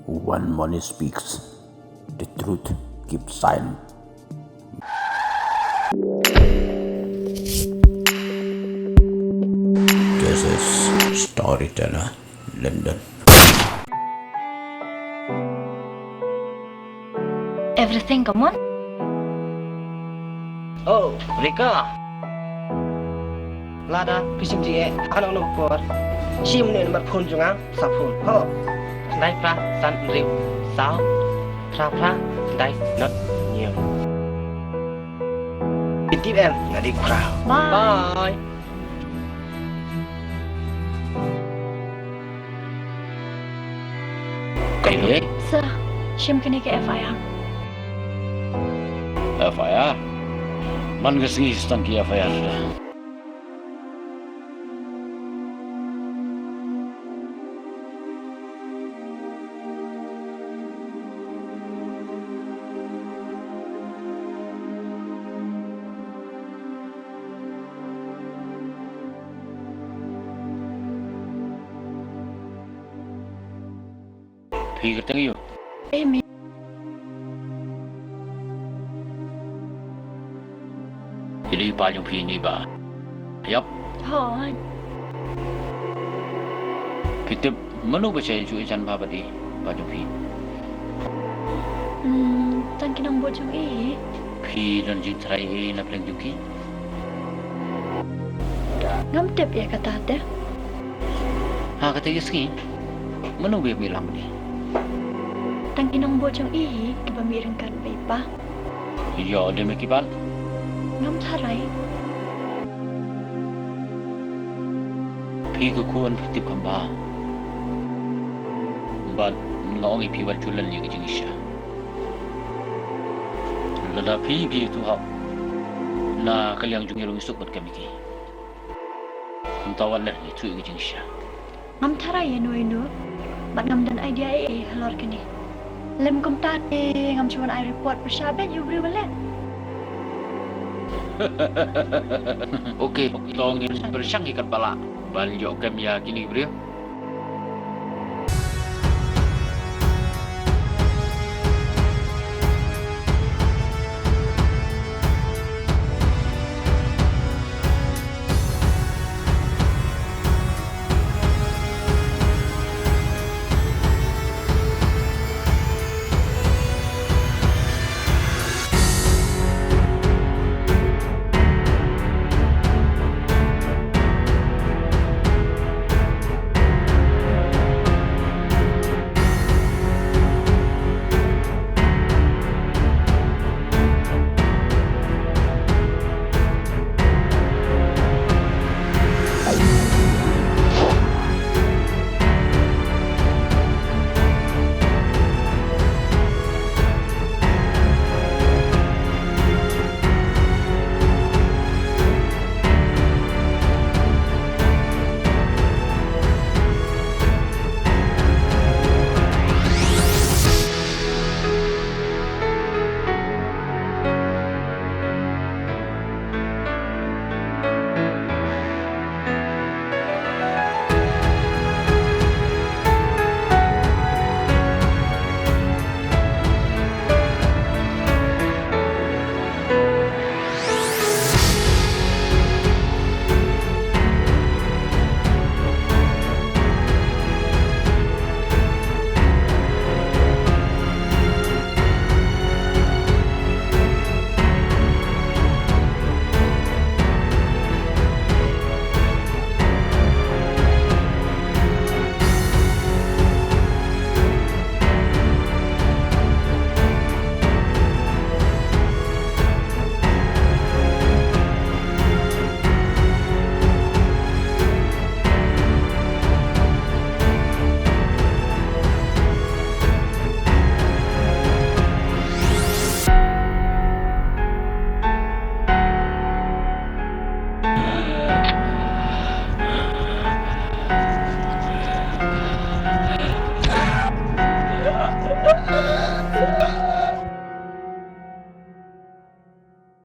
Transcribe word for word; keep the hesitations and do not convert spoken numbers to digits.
One Moni speaks. The truth keeps silent. This is Storyteller London. Everything, come on. Oh, Rika. Lada phi shim jingeh ha kano kano por, shim ne number phone jong nga sa phone. Ho. Khyndai phra san hynriew saw phra phra khyndai nod hynñiew. Phi tip em, nga dei u khraw. Bye. Bye. Kaei? Sir, shim kane ka F I R. F I R? Man ka sngi sa tang ki F I R da. Phi kyrteng aiu? Amy. Phi dei i pa jong phi ne i bah? Ïap. Hooid. Phi tip mano ba shah ïaid shuh ïaid jan bha bad i pa jong phi? Hmm, tang ki nongbud jong i. Phi don jingtharai ei na pdeng jong ki? Ngam tip ïa kata te. Ha kata ka sngi mano ba ïa mih lang bad i? Tang ki nongbud jong i kiba mih ryngkat bad i pa. Ïoh de me ki ban. Ngam tharai. Phi ka khun phi tip kham bha. Bad nga ong ïa phi wat ju len ïa ka jingshisha. Lada phi phi ïathuh hok na ka liang jong i ruh ngi suk bad ka Miki. Kumta wat len ïathuh ïa ka jingshisha. Ngam tharai ïano ïano bad ngam don idea ei ei halor kane. Lem kumta te ngam shu wan ai report pyrshah beit ïa u briew ba leh. Okay, to ngin pyrshang ïa katba lah ban ïoh kem ïa kine ki briew.